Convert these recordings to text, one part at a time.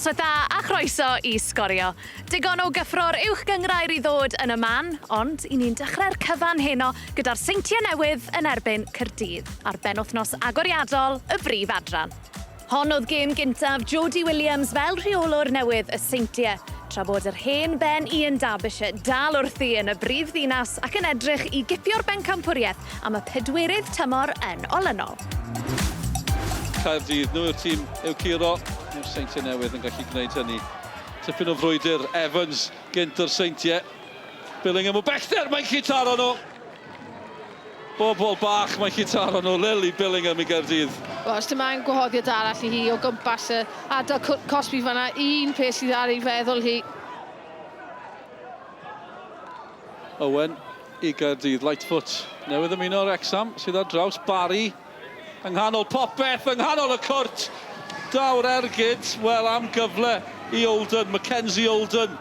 Noswaith dda a chroeso i Sgorio. Digon o gyffro'r Uwch Gynghrair i ddod yn y man, ond i ni'n dechrau'r cyfan heno gyda'r Seintiau Newydd yn erbyn Caerdydd ar benwythnos agoriadol y Brif Adran. Hon oedd gêm gyntaf Jodie Williams fel rheolwr newydd y Seintiau, tra bod yr hen ben Ian Derbyshire dal wrthi yn y brif ddinas ac yn edrych i gipio'r bencampwriaeth am y pedwerydd tymor yn olynol. Caerdydd, nhw yw'r tîm i'w curo. Mae'r Seintiau Newydd yn gallu gwneud hynny. Tipyn o frwydr, Evans gynt o'r Seintiau. Billingham o bellter, mae'n gallu taro nhw! Bobl bach, mae'n gallu taro nhw. Lily Billingham i Gaerdydd. Wel, os dim angen gwahoddiad arall i hi o gwmpas y ardal cosbi fanna, un peth sydd ar ei feddwl hi. Owen i Gaerdydd. Lightfoot newydd ymuno â Wrecsam sydd ar draws Barry yng nghanol popeth, yng nghanol y cwrt. Daw'r ergyd, wel am gyfle i Olden, Mackenzie Olden.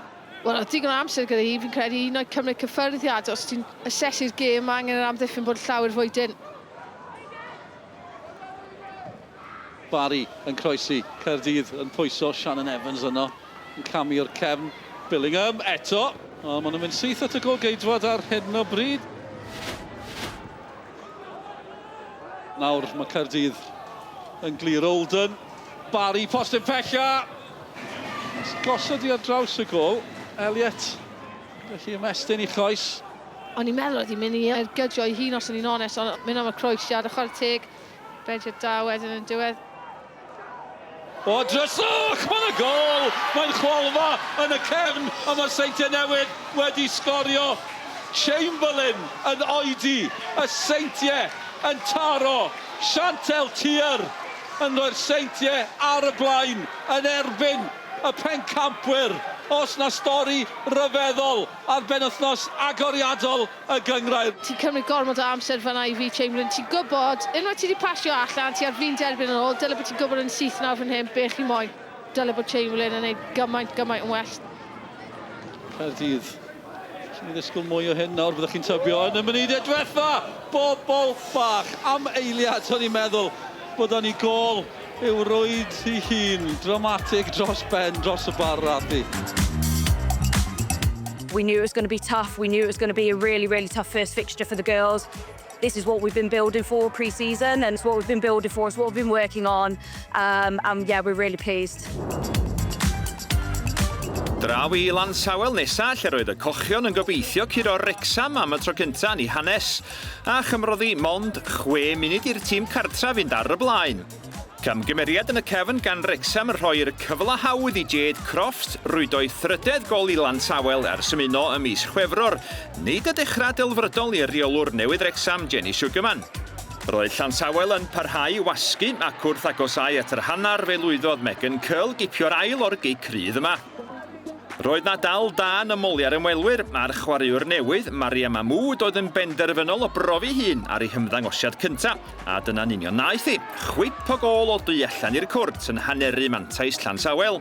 Wel, oedd digon o amser gyda hi, fi'n credu, hyd yn oed cymryd cyffyrddiad. Os ti'n asesu'r gêm, mae angen yr amddiffyn bod llawer fwy dynn. Barry yn croesi, Caerdydd yn pwyso, Shannon Evans yno yn camu o'r cefn, Billingham eto. O, maen nhw'n mynd syth at y gôl-geidwad ar hyn o bryd. Nawr mae Caerdydd yn glir. Olden, Barry, postyn pella! Gosod i ar draws y gôl. Elliot, felly ymestyn i choes. O'n i'n meddwl oedd hi'n mynd i ergydio ei hun os o'n i'n onest, ond mynd am y croesiad a chwarae teg. Rediad da wedyn yn diwedd. O dryswch! Mae'n y gôl! Mae'n chwalfa yn y cefn a mae'r Seintiau Newydd wedi sgorio. Chamberlain yn oedi, y Seintiau yn taro. Chantelle Tier yn rhoi'r Seintiau ar y blaen yn erbyn y pencampwyr. Oes 'na stori ryfeddol ar benwythnos agoriadol y gynghrair. Ti'n cymryd gormod o amser fan'na i fi, Chamberlain. Ti'n gwybod, unwaith ti 'di pasio allan, ti ar fin derbyn yn ôl, dyle bod ti'n gwybod yn syth nawr fan hyn be chi moyn. Dyle bod Chamberlain yn neud gymaint, gymaint yn well. Caerdydd. Allwn ni ddisgwyl mwy o hyn nawr, byddwch chi'n tybio, yn y munudau diwetha! Bobl bach! Am eiliad o'n i'n meddwl bod o'n i gôl i'w rwyd ei hun. Dramatig dros ben, dros y bar ath hi. We knew it was going to be tough. We knew it was going to be a really, really tough first fixture for the girls. This is what we've been building for pre-season and it's what we've been building for, it's what we've been working on. Um, and yeah, we're really pleased. Draw i Lansawel nesa, lle roedd y cochion yn gobeithio curo Wrecsam am y tro cyntaf yn ei hanes, a chymrodd hi mond chwe munud i'r tîm cartref fynd ar y blaen. Camgymeriad yn y cefn gan Wrecsam yn rhoi'r cyfle hawdd i Jade Croft rwydo'i thrydedd gol i Lantawel ers ymuno ym mis Chwefror. Nid y dechrau delfrydol i reolwr newydd Wrecsam, Jenny Sugarman. Roedd Llansawel yn parhau i wasgu ac wrth agosáu at yr hanner fe lwyddodd Megan Curl gipio'r ail o'r gic rydd yma. Roedd 'na dal da yn ymolia'r ymwelwyr, a'r chwaraewr newydd, Maria Mahmood, oedd yn benderfynol o brofi hun ar ei hymddangosiad cyntaf, a dyna'n union wnaeth hi. Chwip o gôl o du allan i'r cwrt yn haneru mantais Llansawel.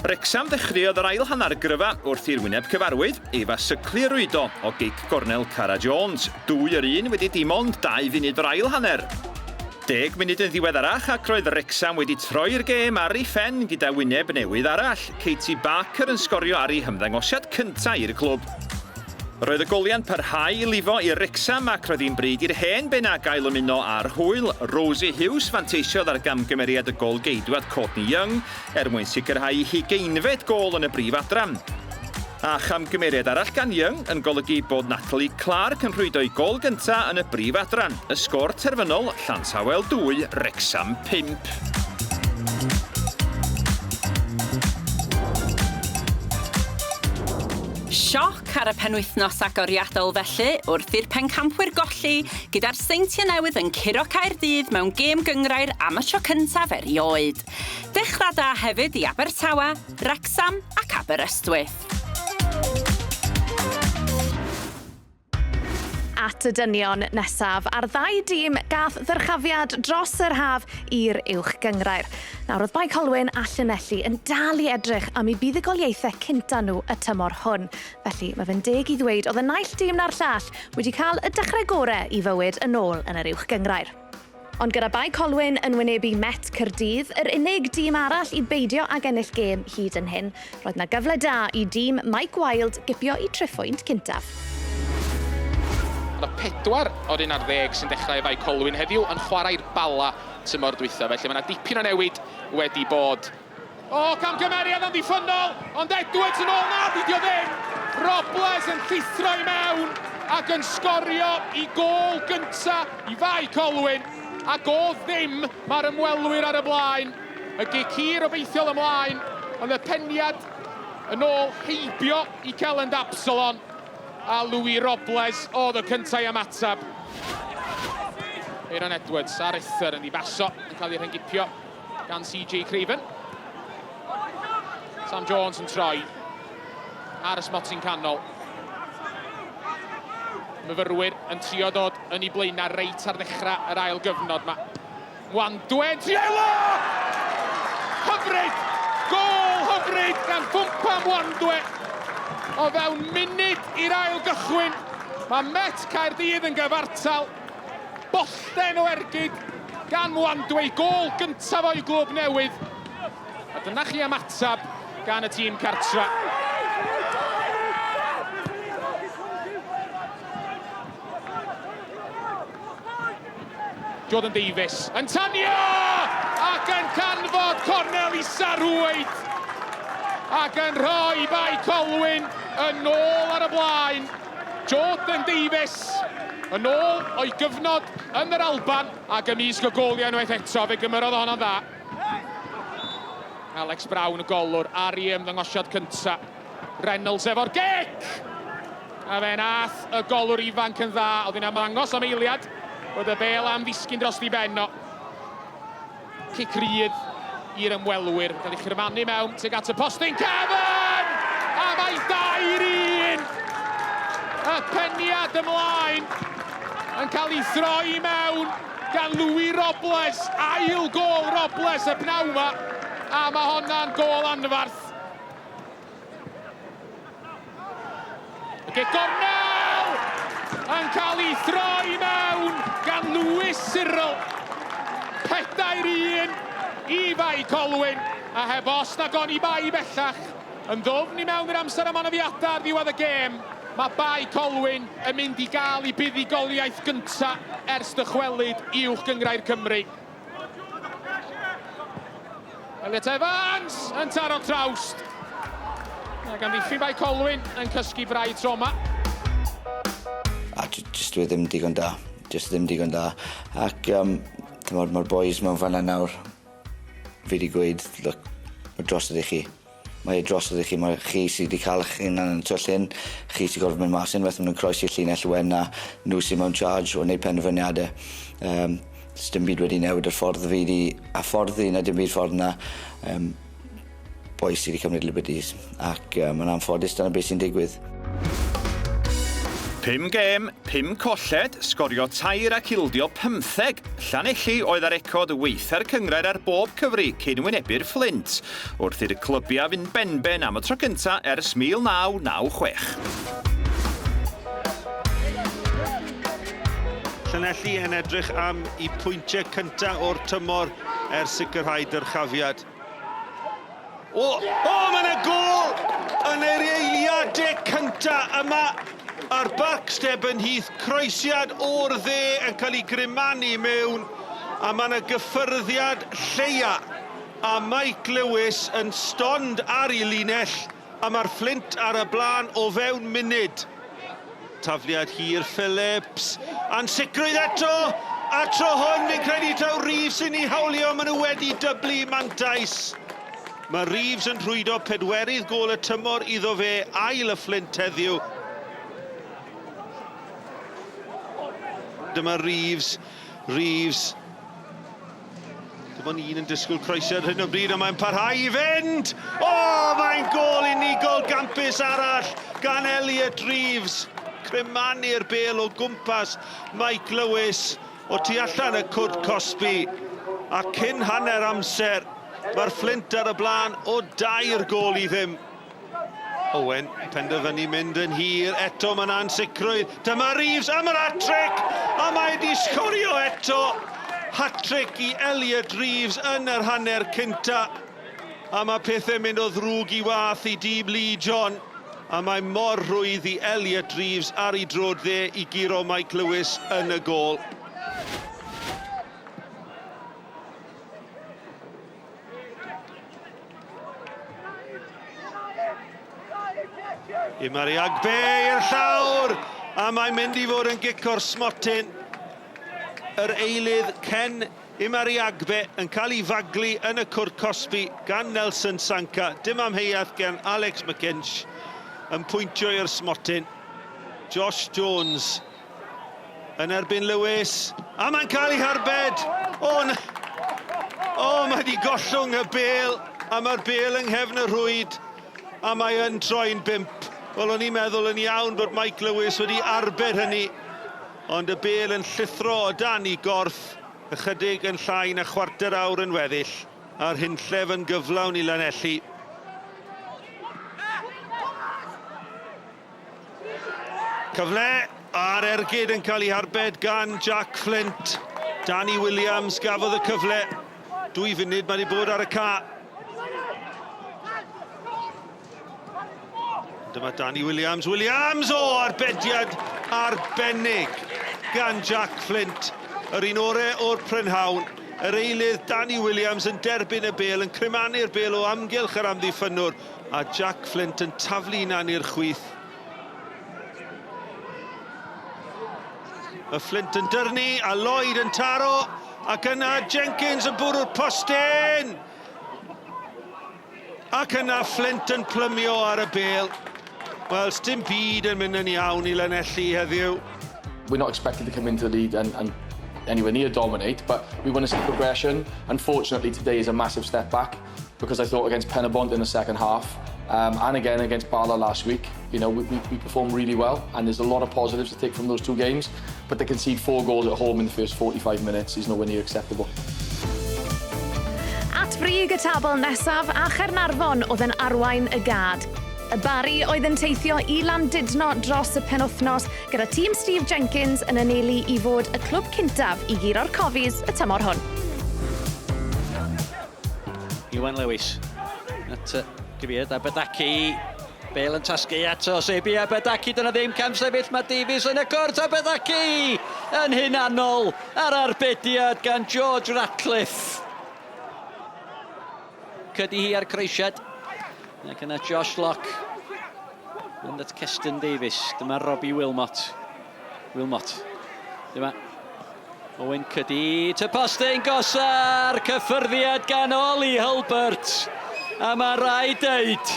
Wrecsam ddechreuodd yr ail hanner gryfa wrth i'r wyneb cyfarwydd, Eva Sycli rwydo o gic gornel Cara Jones, dwy yr un wedi dim ond dau funud o'r ail hanner. Deg munud yn ddiweddarach ac roedd Wrecsam wedi troi'r gêm ar ei phen gyda wyneb newydd arall, Katie Barker yn sgorio ar ei hymddangosiad cyntaf i'r clwb. Roedd y goliau'n parhau i lifo i Wrecsam ac roedd hi'n bryd i'r hen benna gael ymuno â'r hwyl. Rosie Hughes fanteisiodd ar gamgymeriad y gôl-geidwad Courtney Young er mwyn sicrhau ei hugeinfed gôl yn y brif adran. A chamgymeriad arall gan Young yn golygu bod Natalie Clark yn rhwydo ei gôl gyntaf yn y brif adran, y sgôr terfynol, Llansawel 2, Wrecsam 5. Sioc ar y penwythnos agoriadol felly, wrth i'r pencampwyr golli, gyda'r Seintiau Newydd yn curo Caerdydd mewn gêm gynghrair am y tro cyntaf erioed. Dechrau da hefyd i Abertawe, Wrecsam ac Aberystwyth. At y dynion nesaf, a'r ddau dîm gath ddyrchafiad dros yr haf i'r Uwch Gynghrair. Nawr oedd Bae Colwyn a Llanelli yn dal i edrych am eu buddugoliaethau cynta nhw y tymor hwn. Felly mae fe'n deg i ddweud oedd y naill dîm na'r llall wedi cael y dechrau gore i fywyd yn ôl yn yr Uwch Gynghrair. Ond gyda Bae Colwyn yn wynebu Met Caerdydd, yr unig dîm arall i beidio ag ennill gêm hyd yn hyn, roedd 'na gyfle da i dîm Mike Wilde gipio'u triphwynt cyntaf. Mae 'na 4 o'r 11 sy'n dechrau i Fae Colwyn heddiw yn chwarae'r Bala tymor dwytha, felly mae 'na dipyn o newid wedi bod. O, camgymeriad amddiffynnol, ond Edwards yn ôl, na, dydi o ddim! Robles yn llithro i mewn ac yn sgorio i gôl gynta i Fae Colwyn, ac o ddim mae'r ymwelwyr ar y blaen. Y gic hir obeithiol ymlaen, ond y peniad yn ôl heibio i Kelland Absalon, a Louis Robles oedd y cyntaf i ymateb. Aaron Edwards ar Uthr yn ddifaso yn cael ei rhyngipio gan CJ Craven. Sam Jones yn troi ar y smotyn canol. Myfyrwyr yn trio dod yn ei blaenau reit ar ddechrau yr ail gyfnod yma. Mwandwe yn trio elo! Hyfryd! Gôl hyfryd gan Fwmpa Mwandwe! O fewn munud i'r ail gychwyn, mae Met Caerdydd yn gyfartal. Bollten o ergyd gan Mwandwe, gôl gyntaf o'i glwb newydd. A dyna chi ymateb gan y tîm cartra. Jordan Davies yn tanio ac yn canfod cornel isa rwyd ac yn rhoi Bae Colwyn yn ôl ar y blaen. Jordan Davies yn ôl o'i gyfnod yn yr Alban ac ymysg y goliau unwaith eto, fe gymerodd honno'n dda. Alex Brown y golwr ar ei ymddangosiad cynta. Reynolds efo'r gic! A fe nath y golwr ifanc yn dda, oedd hi'n ymddangos am eiliad bod y bel am ddisgyn dros di ben o. Cic rydd i'r ymwelwyr, cael ei chyrfanu mewn tuag at y postyn cefn! A mae 2-1! Y peniad ymlaen yn cael ei throi mewn gan Louis Robles, ail gôl Robles y pnawn 'ma, a mae honna'n gôl anfarth. Y gic gornel yn cael ei throi mewn gan Lewis Cyril. 4-1 i Fae Colwyn, a heb os nag oni bai bellach, yn ddwfn i mewn i'r amser am anafiadau ar ddiwedd y gêm, mae Bae Colwyn yn mynd i gael ei buddugoliaeth gyntaf ers dychwelyd i Uwch Gynghrair Cymru. Elliot Evans yn taro trawst. Ac amddiffyn Bae Colwyn yn cysgu braidd tro yma. A jyst dwi e ddim digon da. Jyst ddim digon da. Ac um, mae'r ma boys mewn fanna nawr. Fi 'di gweud, look, mae drosodd i chi. Mae e drosodd i chi, mae chi sy 'di ca'l 'ych hunan yn y twll hyn, chi sy gorfod mynd mas unwaith ma' nw'n croesi'r llinell wen a nw sy mewn charge o neud penderfyniade. Yym sdim byd wedi newid y ffordd fi 'di hyfforddi na dim byd ffordd 'na. Yym bois sy 'di cymryd liberties ac yy ma'n anffodus dyna be' sy'n digwydd. Pum gêm, pum colled, sgorio tair ac ildio pymtheg. Llanelli oedd â record waetha'r cynghrair ar bob cyfri cyn wynebu'r Fflint, wrth i'r clybiau fynd benben am y tro cyntaf ers 1996. Llanelli yn edrych am eu pwyntiau cyntaf o'r tymor ers sicrhau dyrchafiad. O, o, mae yna gôl yn yr eiliadau cynta yma ar Barc Stebonheath. Croesiad o'r dde yn cael ei grimanu mewn, a mae yna gyffyrddiad lleia. A Mike Lewis yn stond ar ei linell, a mae'r Fflint ar y blaen o fewn munud. Tafliad hir Phillips, ansicrwydd eto, a tro hwn fi'n credu taw Reeves sy'n ei hawlio, maen nhw wedi dyblu mantais. Mae Reeves yn rhwydo pedwerydd gôl y tymor iddo fe, ail y Fflint heddiw. Dyma Reeves, Reeves Dim ond un yn disgwyl croesiad ar hyn o bryd, ond mae'n parhau i fynd! O, mae'n gôl unigol gampus arall gan Elliot Reeves. Crymanu'r bêl o gwmpas Mike Lewis o tu allan y cwrt cosbi. A cyn hanner amser, mae'r Fflint ar y blaen o dair gôl i ddim. Owen penderfynu mynd yn hir eto, mae'n ansicrwydd. Dyma Reeves am yr hat-trick, a mae wedi sgorio eto. Hat-trick i Elliot Reeves yn yr hanner cynta. A mae pethau'n mynd o ddrwg i wath i dîm Lee John. A mae mor rhwydd i Elliot Reeves ar ei droed dde i guro Mike Lewis yn y gôl. Imari Agbe i'r llawr, a mae'n mynd i fod yn gic o'r smotyn. Yr eilydd Ken Imari Agbe yn cael ei faglu yn y cwrt cosbi gan Nelson Sanka. Dim amheuaeth gan Alex McKinch yn pwyntio i'r smotyn. Josh Jones yn erbyn Lewis, a mae'n cael ei harbed! O, na. O, mae wedi gollwng y bêl, a mae'r bêl yng nghefn y rhwyd, a mae yn troi'n bump. Wel, o'n i'n meddwl yn iawn bod Mike Lewis wedi arbed hynny, ond y bêl yn llithro o dan ei gorff, ychydig yn llai na chwarter awr yn weddill, a'r hunllef yn gyflawn i Lanelli. Cyfle a'r ergyd yn cael ei harbed gan Jack Flint. Danny Williams gafodd y cyfle. 2 funud mae wedi bod ar y ca. Dyma Danny Williams. Williams! O, arbediad arbennig gan Jack Flint. Yr un ore o'r prynhawn. Yr eilydd Danny Williams yn derbyn y bêl, yn crymanu'r bêl o amgylch yr amddiffynnwr. A Jack Flint yn taflu hunan i'r chwith. Y Flint yn dyrnu, a Lloyd yn taro, ac yna Jenkins yn bwrw'r postyn! Ac yna Flint yn plymio ar y bêl. Wel, sdim byd yn mynd yn iawn i Lanelli heddiw. We're not expected to come into the league and, and anywhere near dominate, but we want to see progression. Unfortunately, today is a massive step back because I thought against Penybont in the second half, and again against Bala last week, you know, we, we, we performed really well, and there's a lot of positives to take from those two games, but to concede four goals at home in the first 45 minutes is nowhere near acceptable. At frig y tabl nesaf a Chaernarfon oedd yn arwain y gad. Y Barri oedd yn teithio i Landudno dros y penwythnos gyda tîm Steve Jenkins yn anelu i fod y clwb cyntaf i guro'r Cofis y tymor hwn. Iwan Lewis at gyfeiriad Aberdaki. Bale yn tasgu ato Sebi Aberdaki. Dyna ddim camsefyll. Mae Davies yn y cwrt. Aberdaki yn hunanol ar arbediad gan George Ratcliffe. Cydi hi ar croesiad. Ac yna Josh Locke. Mynd at Keston Davies. Dyma Robbie Wilmot. Wilmot. Dyma Owen Cuddy to postyn gosar cyffyrddiad gan Ollie Hulbert. A mae rhaid deud,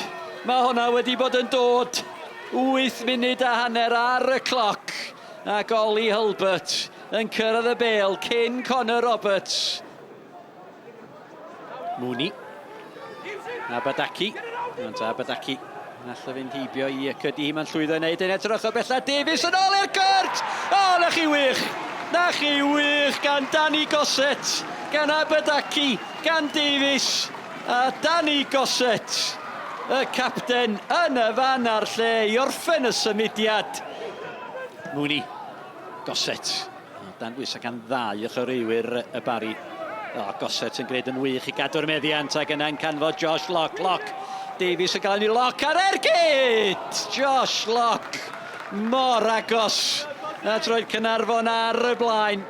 mae hwnna wedi bod yn dod 8 munud a hanner ar y cloc. Ac Ollie Hulbert yn cyrraedd y bêl cyn Connor Roberts. Mooney. Abadaki. Ond Abadaki yn allu fynd heibio i Cuddy. Mae'n llwyddo i wneud yn edrych o bella. Davies yn ôl i'r cwrt! O, na chi wych! Na chi wych gan Danny Gossett, gan Abadaki, gan Davies a Danny Gossett, y capten yn y fan a'r lle i orffen y symudiad. Mooney, Gossett. Dan bwysau gan ddau o chwaraewyr y Barri. O, Gossett yn gwneud yn wych i gadw'r meddiant ac yna'n canfod Josh Locke. Locke, Davies yn gael ei Locke ar ergyd! Josh Locke, mor agos at roed Caernarfon ar y blaen.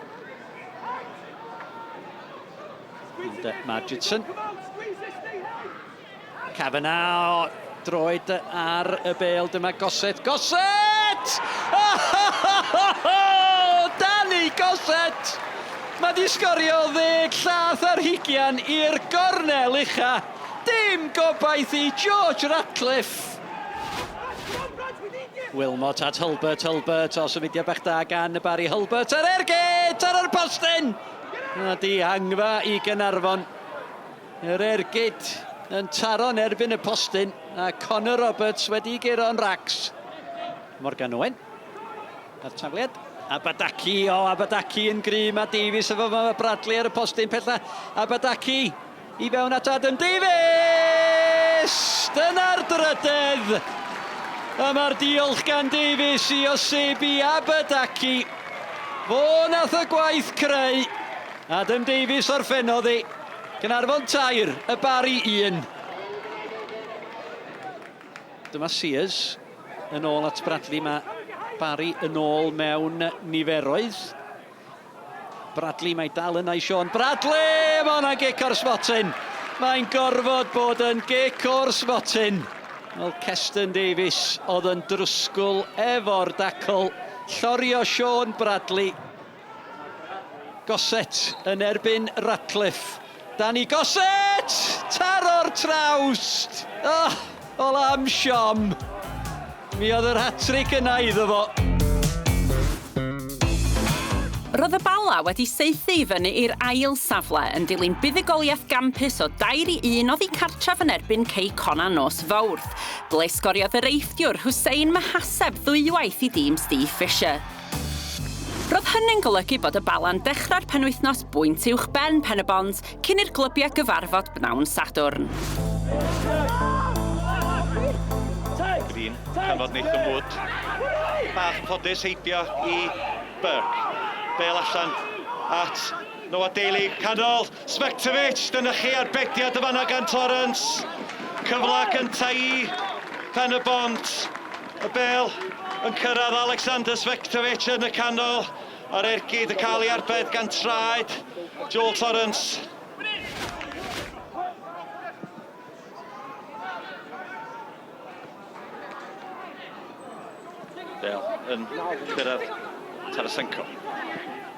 Ond Marginson. Kavanagh droed ar y bêl, dyma Gossett, Gossett! Oh, Danny Gossett! Mae di sgorio ddeg llath ar hugian i'r gornel ucha. Dim gobaith i George Ratcliffe. Wilmot at Hulbert, Hulbert, o symudiad bach da gan y Barry Hulbert ar ergyd ar yr postyn! A dihangfa i Gaernarfon. Yr ergyd yn taro'n erbyn y postyn a Connor Roberts wedi guro'n racs. Morgan Owen. A'r tafliad. Abadaki, o Abadaki yn gry, mae Davies efo fo, mae Bradley ar y postyn pella. Abadaki i fewn at Adam Davies! Dyna'r drydedd! A mae'r diolch gan Davies i Osebi Abadaki. Fo nath y gwaith creu. Adam Davies orffennodd hi. Caernarfon tair, y Barri un. Dyma Sears yn ôl at Bradley. Mae Barry yn ôl mewn niferoedd. Bradley, mae dal yna i Sean Bradley! Mae hwnna'n gic o'r smotyn! Mae'n gorfod bod yn gic o'r smotyn! Wel, Keston Davies oedd yn drwsgwl efo'r dacl. Llorio Sean Bradley. Gossett yn erbyn Ratcliffe. Danny Gossett! Taro'r trawst! Oh, ol am siom! Mi oedd yr hat-trick yna iddo fo. Roedd y Bala wedi saethu i fyny i'r ail safle yn dilyn buddugoliaeth gampus o dair i un oddi cartref yn erbyn Cei Connah nos Fawrth, ble sgoriodd yr Eifftiwr Hussein Mahaseb ddwywaith i dîm Steve Fisher. Roedd hynny'n golygu bod y Bala'n dechrau'r penwythnos bwynt uwch ben Pen-y-bont cyn i'r glybiau gyfarfod bnawn Sadwrn. Green, canfod Nathan Wood. Bach yn ffodus heibio i Burke. Bale allan at Noah Daly, canol, Smektovic, dyna chi arbediad y fanna gan Torrance. Cyfle cynta i Pen-y-bont. Y bêl yn cyrraedd Alexander Cvetkovic yn y canol, a'r ergyd yn cael ei arbed gan traed Joel Torrance. Bêl yn cyrraedd Tarasenko.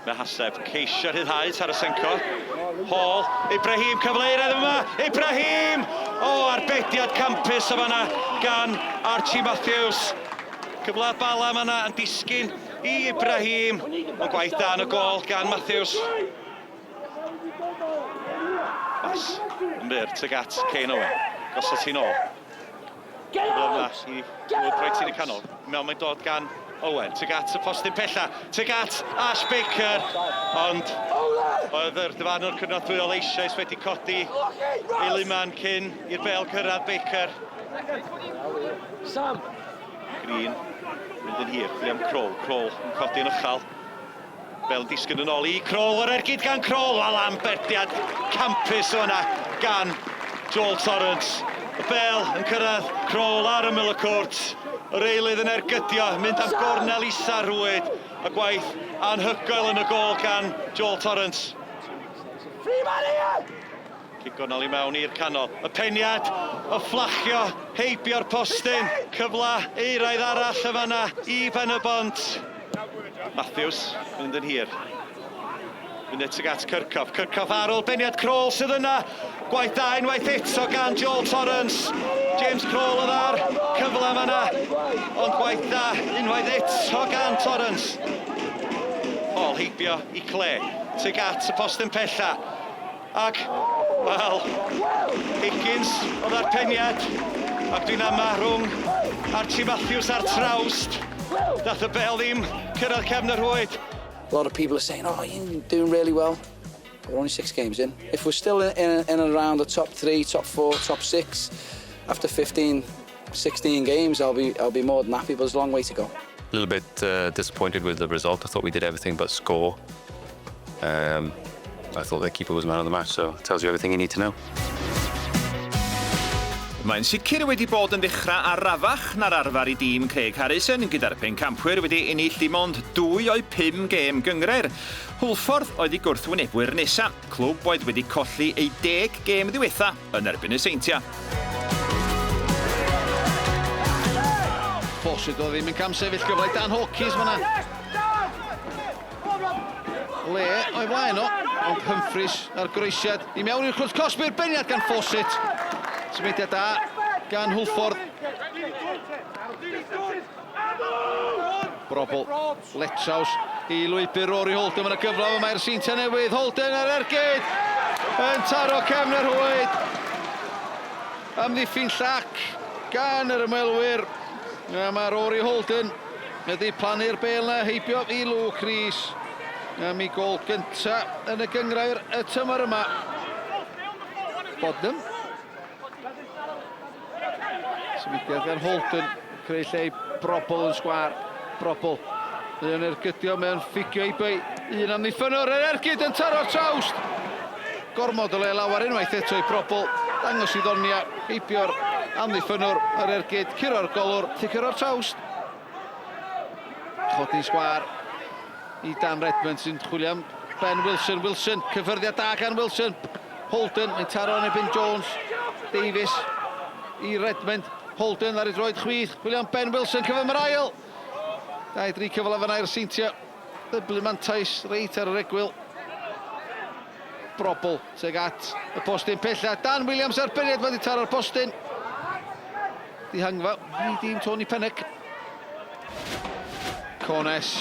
Mae Haseb ceisio rhyddhau Tarasenko. Hall, Ibrahim, cyfle eiraidd yma. Ibrahim! O, arbediad campus o fanna gan Archie Matthews. Cyfle Bala yma yn disgyn i Ibrahim. Ond gwaith da yn y gol gan Matthews. Pas yn fyr tuag at Kane Owen. Gosod ti'n ôl. Cyfle yma i Wood reit yn y canol. Mewn mae'n dod gan Owen. Tuag at y postyn pella. Tuag at Ash Baker. Ond oedd yr dyfarnwr cynorthwyol eisoes wedi codi ei luman cyn i'r bel cyrraedd Baker. Sam! Green mynd yn hir. Liam Kroll. Kroll yn codi'n uchel. Bel yn disgyn yn ôl i Kroll. Yr ergyd gan Kroll. Wel, ambediad campus o yna gan Joel Torrance. Y bel yn cyrraedd Kroll ar ymyl y cwrt. Yr eilydd yn ergydio, mynd am gornel isa rhwyd. Y gwaith anhygoel yn y gôl gan Joel Torrance. Cic gornel i mewn i'r canol. Y peniad, y fflachio, heibio'r postyn. Cyfle euraidd arall y fanna i Ben-y-bont. Matthews, mynd yn hir. Mynd tuag at Kirchhoff. Kirchhoff ar ôl beniad Kroll sydd yna. Gwaith da unwaith eto gan Joel Torrance. James Kroll oedd ar cyfle fanna. Ond gwaith da unwaith eto gan Torrance. Hall heibio i Clare. Tuag at y postyn pella. Ac, wel, Higgins oedd ar peniad. Ac dwi'n ama rhwng Archie Matthews a'r trawst. Dath y bel ddim cyrraedd cefn y rhwyd. A lot of people are saying, oh, you're doing really well. But we're only 6 games in. If we're still in and around the top 3, top 4, top 6, after 15, 16 games, I'll be more than happy, but there's a long way to go. A little bit disappointed with the result. I thought we did everything but score. I thought their keeper was man of the match, so it tells you everything you need to know. Mae'n sicr wedi bod yn ddechrau arafach na'r arfer i dîm Craig Harrison gyda'r pencampwyr wedi ennill dim ond 2 o'u 5 gêm gynghrair. Hwlffordd oedd eu gwrthwynebwyr nesaf, clwb oedd wedi colli eu 10 gêm ddiwetha yn erbyn y Seintiau. Fawcett oedd ddim yn camsefyll, gyfle i Dan Hawkins fan'na. Le o'i flaen o, ond Humphreys ar groesiad i mewn i'r cwrt cosbi'r beniad gan Fawcett. Symudiad da gan Hwlffordd. Brobl, Letraws i lwybr Rory Holden. Mae yna gyfle yma i'r Seintiau Newydd. Holden ar ergyd yn taro cefn yr rhwyd. Amddiffyn llac gan yr ymwelwyr. A mae Rory Holden wedi plannu'r bêl na heibio i Luke Rees am ei gôl gynta yn y gynghrair y tymor yma. Bodnam. Symudiad gan Holden, creu lle i Brobl yn sgwâr. Brobl. Mae o'n ergydio, mae o'n ffugio i bei. Un amddiffynnwr, yr ergyd yn taro'r trawst. Gormod o le lawer unwaith eto i Probl. Dangos i ddonia, heibio'r amddiffynnwr, yr ergyd, curo'r golwr, curo'r trawst. Chodi'n sgwâr i Dan Redmond sy'n chwilio am Ben Wilson. Wilson, cyffyrddiad da gan Wilson. Holden, mae'n taro yn erbyn Jones. Davies i Redmond. Holden ar ei droed chwith. Chwilio am Ben Wilson, cyfan mae'r ail. 2-3 cyfle fanna i'r Seintiau. Dyblu mantais reit ar yr egwyl. Brobl tuag at y postyn pella. Dan Williams ar beniad wedi taro'r postyn. Dihangfa i dîm Tony Pennock. Cones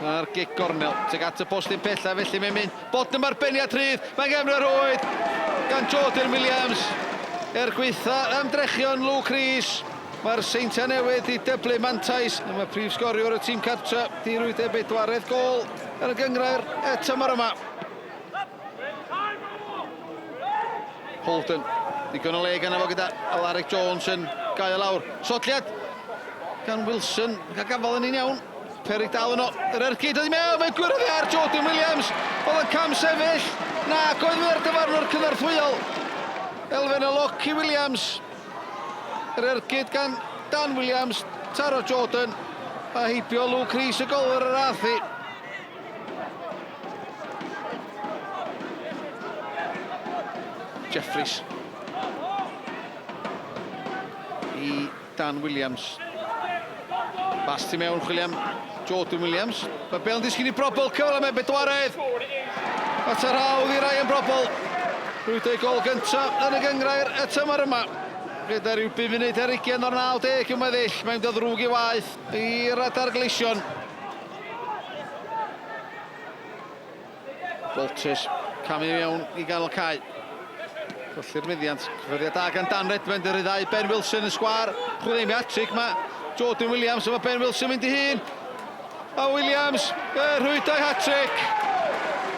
ar gic gornel tuag at y postyn pella, felly mae'n mynd Bodnam ar beniad rhydd, mae'n gefn yr oed gan Jordan Williams. Er gweitha ymdrechion Luke Rees, mae'r Seintiau Newydd i dyblu mantais. Mae prif sgoriwr y tîm cartre di rwyd ei bedwaredd gôl yn y gynghrair y tymor yma. Holden, digon o le gan efo gyda Alaric Jones yn gael lawr. Sodliad gan Wilson, cael gafael yn un iawn. Peryg dal yno, yr ergyd oedd i mewn, mae'n gwyrdd ar Jordan Williams. Oedd yn cam sefyll, na, oedd fydd ar dyfarnwr cynorthwyol. Elfen o lwc i Williams. Yr ergyd gan Dan Williams, taro Jordan, a heibio Luke Rees y golwr yr ath i. Jeffries i Dan Williams. Bas tu mewn, chwilio am Jordan Williams. Mae bel yn disgyn i Brobl, cyfle am y bedwaredd. At yr hawdd i Ryan Brobl. Rwyd ei gol gyntaf yn y gynghrair y tymor yma. Gyda rhyw 5 munud ar 20 o'r 90 yn weddill, mae'n dod ddrwg i waeth i'r adar gleision. Walters, camu mewn i ganol cae. Colli'r meddiant, cyffyrddiad da gan Dan Redmond, yr ryddhau Ben Wilson yn sgwâr. Chwilio am hat-trick mae Jordan Williams, a mae Ben Wilson mynd i hun. A Williams, y rhwydau hat-trick.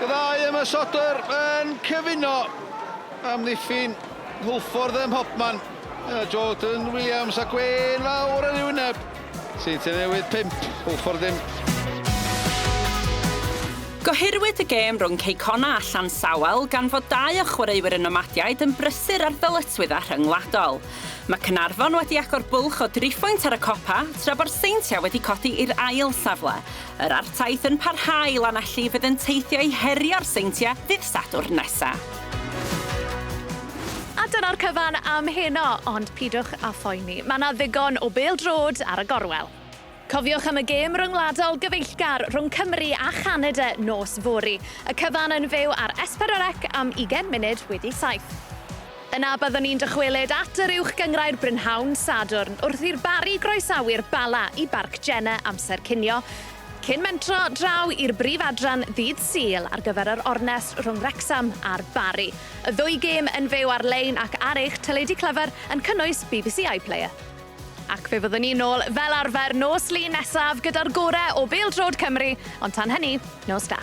Y ddau ymosodwr yn cyfuno amddiffyn Hwlffordd ym mhobman. Jordan Williams a gwên fawr ar ei wyneb. Seintiau Newydd 5, Hwlffordd ddim. Gohiriwyd y gêm rhwng Cei Connah a Llansawel gan fod dau o chwaraewyr y Nomadiaid yn brysur ar ddyletswyddau rhyngwladol. Mae Caernarfon wedi agor bwlch o driphwynt ar y copa, tra bo'r Seintiau wedi codi i'r ail safle. Yr artaith yn parhau i Lanelli fydd yn teithio i herio'r Seintiau ddydd Sadwrn nesa. A dyna'r cyfan am heno, ond pidwch â phoeni, mae 'na ddigon o bêl-droed ar y gorwel. Cofiwch am y gêm ryngwladol gyfeillgar rhwng Cymru a Chanada nos fory. Y cyfan yn fyw ar S4C am ugain munud wedi saith. Yna byddwn ni'n dychwelyd at yr Uwch Gynghrair brynhawn Sadwrn wrth i'r Barri groesawu'r Bala i Barc Jenner amser cinio. Cyn mentro draw i'r brif adran ddydd Sul ar gyfer yr ornest rhwng Wrecsam a'r Barri. Y ddwy gêm yn fyw ar-lein ac ar eich teledu clyfar yn cynnwys BBC iPlayer. Ac fe fyddwn ni nôl fel arfer nos Lun nesaf gyda'r gore o bêl-droed Cymru, ond tan hynny, nos da.